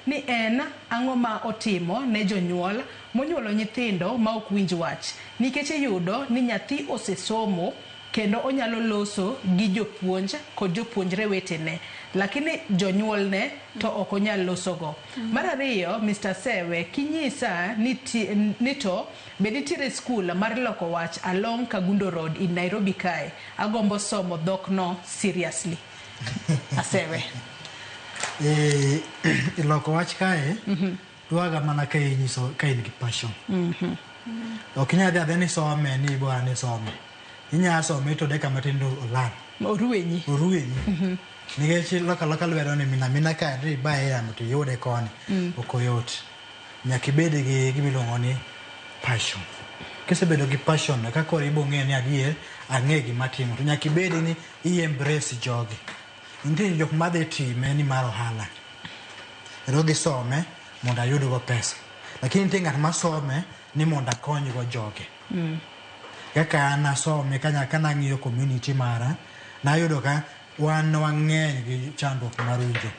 Ni en ang'o ma otimo ne jonyuol monyuolo nyithindo ma ok winj wach? Nikech iyudo ni nyathi osesomo kendo onyalo loso gi jopuonj kod jopuonjre wetene, lakini jonyuolne to ok onyal losogo. Mar ariyo, Mr. Sewe, kinyisa ni, ni to be nitiere skul mar loko wach along Kangundo Road in Nairobi kae, agombo somo dhok no seriously. Asewe. Loko wach kae dwaga mana ka inyiso ka in gi passion. Ok inyal dhi adhiya ni some ni bora ni some. Inya some to dakika matin to olal. Orwenyi. Orwenyi. Nikech loko aloka lwedo ni mina mina ka dhi ibaye yamo to iyude koni. Ok oyot. Nyaka ibed gi gima iluongo ni passion. Kisebedo gi passion no ka koro ibo ng'eyo ni adier ang'e gima atimo. To nyaka ibed ni i embrace jogi. Nitie jok madhi time ni mar ohala. Kendo dhi some mondo ayudgo pesa. Lakini nitie ng'at masome ni mondo akonygo jogi. Kaka an asome kanang'iyo community mara, nayudo ka wan wang'eny gi chandruok mar winjo.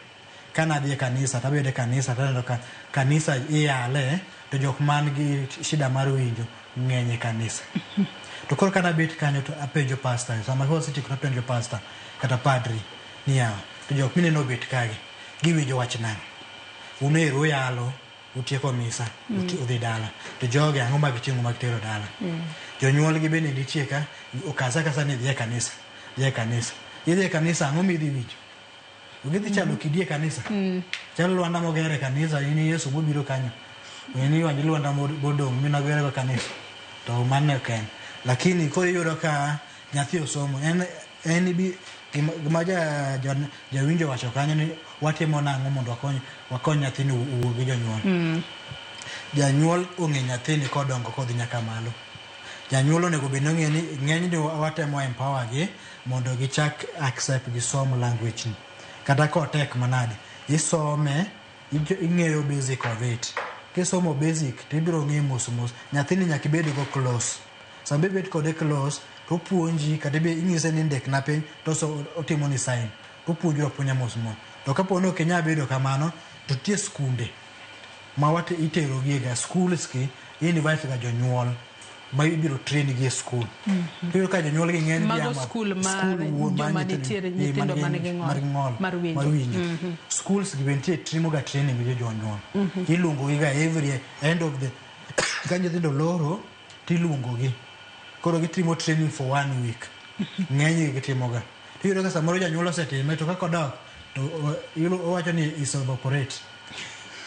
Kanadhi e kanisa tabedo e kanisa taneno ka kanisa iyale to jok man gi shida mar winjo ng'eny e kanisa. To koro kanabet kanyo to apenjo pastor, sama wasetieko to apenjo pastor kata padri niya, to jok mineno obet kagi, giwinjo wach nang'o? Un ero uyalo, utieko misa, udhi dala. To jogi ang'o ma giting'o ma gitero dala? Jonyuol gi bende nitie ka, okasa akasa ni dhi e kanisa, dhi e kanisa. Idhi e kanisa ang'o midhi winjo? Gidhi chalo kidi e kanisa. Chalo lwanda moger e kanisa, in Yesu mobiro kanyo. In iwanjo lwanda modong' minagere go kanisa. To mano ok en. Lakini koro iyudo ka nyathi osomo, en bi gima jawinjo wacho kanyo ni watimo nang'o mondo wakony nyathini owuo gi jonyuol. Janyuol ong'e nyathini kodongo kodhi nyaka malo. Janyuol onego bed ni ong'e ni ng'enyne watemo empower gi mondo gichak accept gisom language ni. Kata kotek manade, isome ing'eyo basic of it. Kisomo basic to ibiro ng'eyo mos mos. Nyathini nyaka ibed go close. Sama ibet kode close to opuonji kata inyise ni ndikna piny to otimo ni sign. To opuonjri apuonja mos mos. To kapo ni ok inyal bedo kamano to nitie skunde ma itero gi ga schools gi invite ga jonyuol ma ibiro train gi e school. Iyudo ka jonyuol gi ng'eny Mago school mar joma nitiere nyithindo man gi ng'ol mar winjo. Schools gi be nitie timo ga training gi jonyuol. Iluongo gi ga every end of the ka nyithindo loro tiluongo gi. Koro gitimo training for one week. Ng'eny gi gitimo ga. Iyudo ka samoro janyuol osetime to kaka odok to owacho ni is evaporate.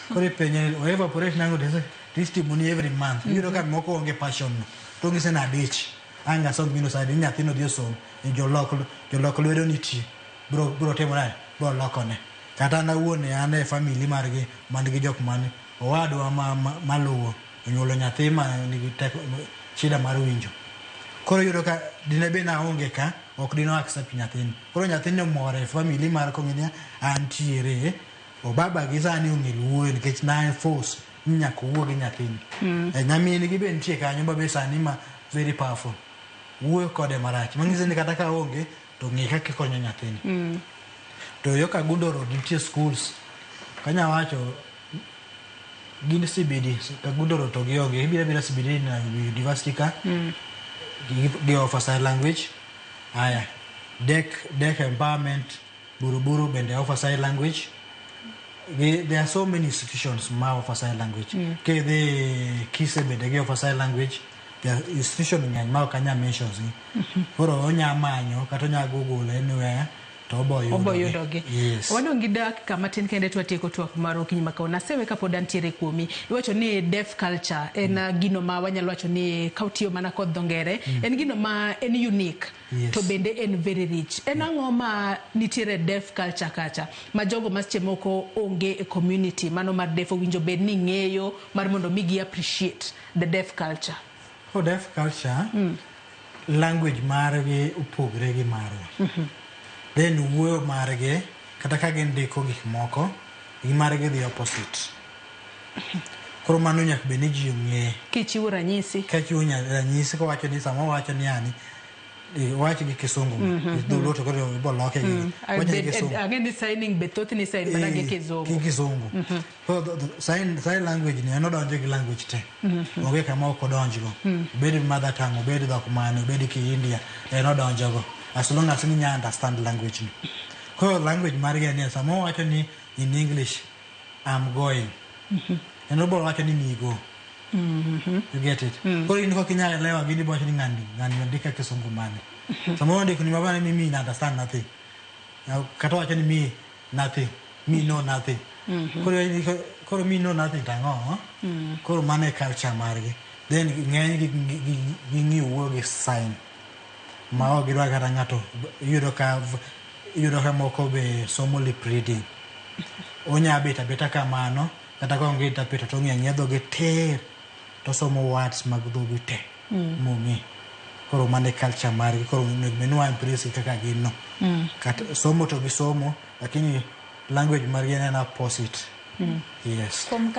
Koro ipenje ni o evaporate nang'o to itimo ni every month. Iyudo ka moko onge passion no. To ong'ise ni adich. Ang' asom gino sani nyathino dhi osom. Jolok lwedo nitie. Bro timo nade? Bro lokone. Kata an awuon an e family margi man gi jok man owadwa maluwo onyuolo nyathi ma nigi teko shida mar winjo. Koro iyudo ka dine bed ni aonge ka ok dine accept nyathini. Koro nyathini omor e family mar kong'e niya antiere. Obaba gi sani ong'e wuoyo nikech na force ni nyaka owuo gi nyathini. Nyamin gi be nitie kanyo ma be sani ma very powerful. Wuoyo kode marach. Manyiso ni kata ka aonge to ng'i kaka ikonyo nyathini. To yo Kangundo Road nitie schools. Kanya wacho gin CBD. Kangundo Road to gionge. Ibiro abira CBD na university ka. Gi offer sign language. Aya. Deaf empowerment Buruburu bende offer sign language. There are so many institutions ma offer sign language. Kidhi Kise bende gi offer sign language. There are institution ng'eny ma ok anyal mentions gi. Koro onya manyo kata onya google anywhere to obo yudo Obo yudogi. Yes. Wadong' gi dakika matin kende to watieko twak mar okinyi ma kawuono. Asewe kapod antiere kuomi. Iwacho ni deaf culture en gino ma wanyalo wacho ni ka otiyo mana kod dho ngere, en gino ma en unique. Yes. To bende en very rich. En ang'o ma nitiere deaf culture kacha ma jogo ma seche moko onge e community mano mar deaf owinjo bed ni ng'eyo mar mondo mi gi appreciate the deaf culture? For deaf culture, language margi opogre gi marwa. Then wuoyo margi kata ka gindiko gik moko, gi margi dhi opposite. Koro mano nyaka bed ni ji ong'e. Kichiwo ranyisi. Kachiwo ranyisi kowacho ni sama owacho ni yani Wach gi Kisungu. Dholuo to koro ibo loke gi. Wach gi Kisungu. Ang'e ni signing be thothne sign mana gi Kizungu. Gi Kizungu. Koro sign language ni en odonjo gi language te. Onge kama ok odonjgo. Obed mother tongue, obed dhok mane, obed ki India, en odonjogo. As long as ni nya understand language ni. Koro language margi en ni sama owacho ni in English, "I'm going." En obiro wacho ni "me go". You get it? Koro in kok inyal elewa gini, ibo wacho ni ng'ani ondika Kisungu mane. Samoro ondiko ni mabane ni "me understand nothing". Kata wacho ni "me nothing", "me know nothing". Koro "me know nothing" tang'o? Koro mano e culture margi. Then ng'eny gi ging'iyo wuoyo gi sign. Ma ok gidwa kata ng'ato iyudo ka moko be somo lip reading. Onya bet abeta kamano kata ka onge interpreter to ong'iyo ang'iya dhoge tir to osomo words mag dhoge te mong'e. Koro mano e culture margi. Koro onego bed ni wa embrace gi kaka gin no. Kata somo to gisomo, lakini language margi en opposite. Yes. Kuom